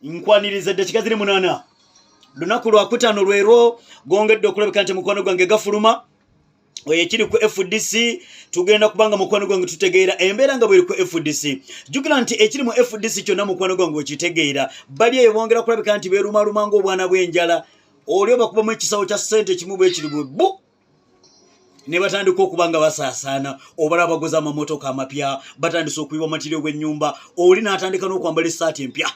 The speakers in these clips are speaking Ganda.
Nkwaniriza eddakiika ziri 8, lunaku lwakutaano lwerwo gwongedde okulabika nti mukwano gwange gafuluma. Oyo ekiri ku FDC, tugenda kubanga mukwano gwange tutegeera embeera nga bweri ku FDC. Jjukira nti ekiri mu FDC kyonna, mukwano gwange, okitegeera. Bali eyo bongera kulabika nti beerumaluma ng'obwana bw'enjala. Oli obakubamu ekisawo kya ssente kimu bwekiri bwe bu ne batandika okuba nga basaasaana. Obala baguze amamotoka amapya, batandise okuyiwa material gw'ennyumba, oli n'atandika n'okwambala essaati empya.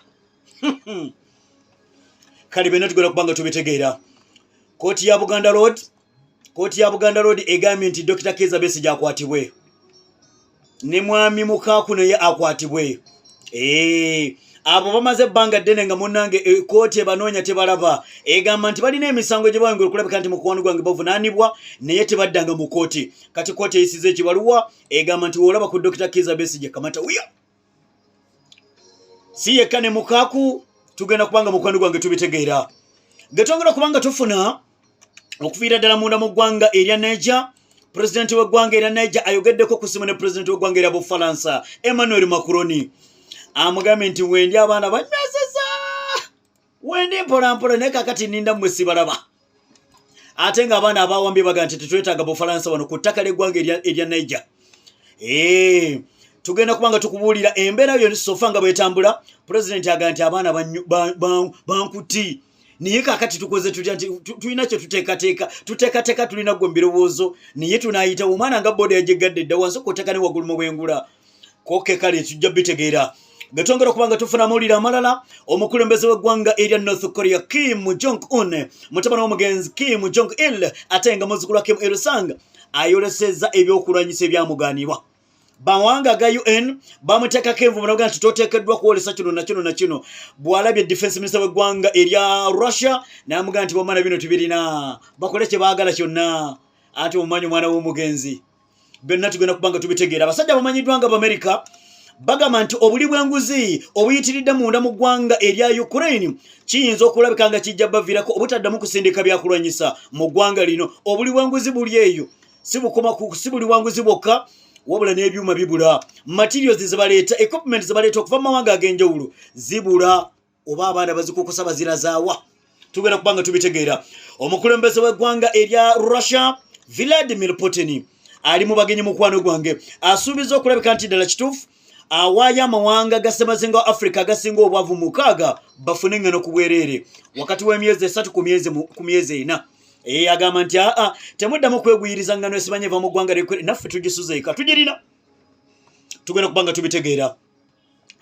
Kale byonna tugenda kuba nga tubitegeera. Kooti ya Buganda Road egambye nti Dr Kiiza Besigye akwatibwe, ne mwami Mukaaku naye akwatibwe. Abo bamaze ebbanga ddene nga munnange kooti ebanoonya tebalaba. Egamba nti balina emisango gye bawangula okulabika nti mukwano gwange bavunaanibwa, naye tebaddanga mu kooti. Kati kooti eyisiza ekibaluwa, egamba nti woolaba ku Dr Kiiza Besigye, kamata wiya si yekka ne Mukaaku. Tugenda kubanga mukwano gwange tubitegeera. Getwongera kubanga tufuna okuviira ddala munda mu ggwanga erya Niger. Pulezidenti w'eggwanga erya Niger ayogeddeko ku ssimu ne pulezidenti w'eggwanga erya Bufalansa, Emmanuel Macron. Amugambye nti wendi abaana banywezeza, wendi mpolampola, naye kakati ninda mmwe sibalaba. Ate ng'abaana abawambye baga nti tetwetaaga Bufalansa wano ku ttaka ly'eggwanga erya Niger. Tugenda kubanga tukubuulira embeera yo so far nga bwetambula. Pulezidenti agamba nti abaana bankuti, naye kakati tukoze tutya? Nti tulina kye tuteekateeka, tulina gwe mu birowoozo, naye tunaayitawo omwana nga boda yagigadde dda wansi okuteeka ne waggulu mu bwengula koke. Kale tujja bitegeera. Getwongera okuba nga tufuna amawulire amalala, omukulembeze w'eggwanga erya North Korea, Kim Jong Un, mutabani w'omugenzi Kim Jong Il ate nga muzzukulu wa Kim Il Sung, ayolesezza ebyokulwanyisa ebyamugaanibwa bawanga ga UN. Bamuteekako envumo naga nti toteekeddwa kwolesa kino nakino nakino. Bw'alabye defense minister w'eggwanga erya Russia, n'amugamba nti bamana bino tubirina, bakole kye baagala kyonna, ate omumanyi omwana w'omugenzi. Byonna tugenda kuba nga tubitegeera. Abasajja bamanyiddwa nga Bamerika bagamba nti obuli bw'enguzi obuyitiridde munda mu ggwanga erya Ukraine kiyinza okulabika nga kijja baviirako obutaddamu kusindika byakulwanyisa mu ggwanga lino. Obuli bw'enguzi buli eyo si bukoma si buli bwanguzi bwokka, wabula n'ebyuma bibula, materials zebaleeta, equipment zebaleeta okuva mu mawanga ag'enjawulo zibula, oba abaana bazikukusa bazirazaawa? Tugenda kuba nga tubitegeera. Omukulembeze w'eggwanga erya Russia, Vladimir Putin, ali mu bagenyi, mukwano gwange, asuubiza okulabika nti ddala kituufu awaayo amawanga ga ssemazinga wa Africa agasinga obwavu 6 bafune engano ku bwereere wakati w'emyezi 3 ku myezi 4. Agamba nti aa, temuddamu kweguyiriza ngano esimanye eva mu ggwanga ly'Ukraine, naffe tugisuza eka, tugirina. Tugenda kuba nga tubitegeera.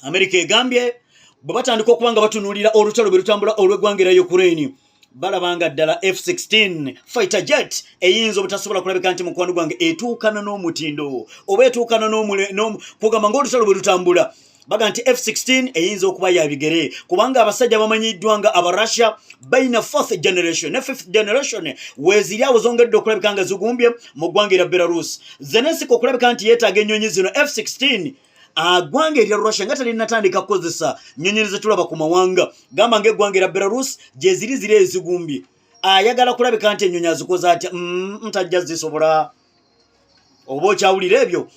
Amerika egambye bwe batandika okuba nga batunuulira olutalo bwe lutambula olw'eggwanga erya Ukraine, balaba nga ddala F16 fighter jet eyinza obutasobola kulabika nti mukwano gwange etuukana n'omutindo oba etuukana kugamba ng'olutalo bwe lutambula. Baga nti F16 eyinza okuba ya bigere, kubanga abasajja bamanyiddwa nga Abarussia balina fourth generation ne fifth generation weeziri awo zongedde okulabika nga zigumbye mu ggwanga erya Belarus. Zelensky okulabika nti yeetaaga ennyonyi zino F16, aggwanga erya Russia nga terinatandika kukozesa nnyonyi zetulaba ku mawanga, gamba ng'eggwanga erya Belarus gye ziri, ziri ezigumbye. Ayagala kulabika nti ennyonyi azikoze atya? Ntajja zisobola. Oba okyawulira ebyo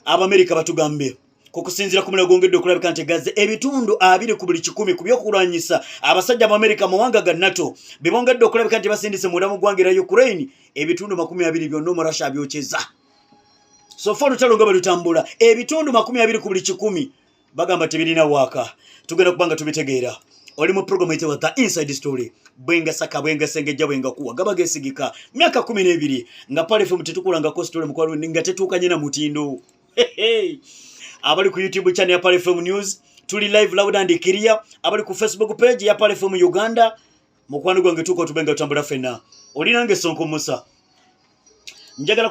Abamerika batugambe ku kusinziira ku mulago gwongedde okulabika nti gaze ebitundu 20 ku buli 100 ku byokulwanyisa abasajja Abamerika, mawanga ga NATO, bye bongedde okulabika nti basindise munda mu ggwanga erya Ukraine, ebitundu 20 byonna Omurasha abyokyeza. So far olutalo nga bwe lutambula, ebitundu 20 ku buli 100 bagamba tebirina waaka. Tugenda kuba nga tubitegeera. Oli mu program eyitibwa The Inside Story. Bwengasaka, bwengasengejja, bwengakuwa gaba gesigika. Myaka 12 nga Pearl FM tetukulangako story mukwalo nga tetuukanye na mutindo. Abali ku YouTube channel ya Pearl FM News, tuli live, loud and clear. Abali ku Facebook page ya Pearl FM Uganda, mukwano gwange, tuuka otube nga tutambula ffenna. Olinange Sonko Musa, njagala.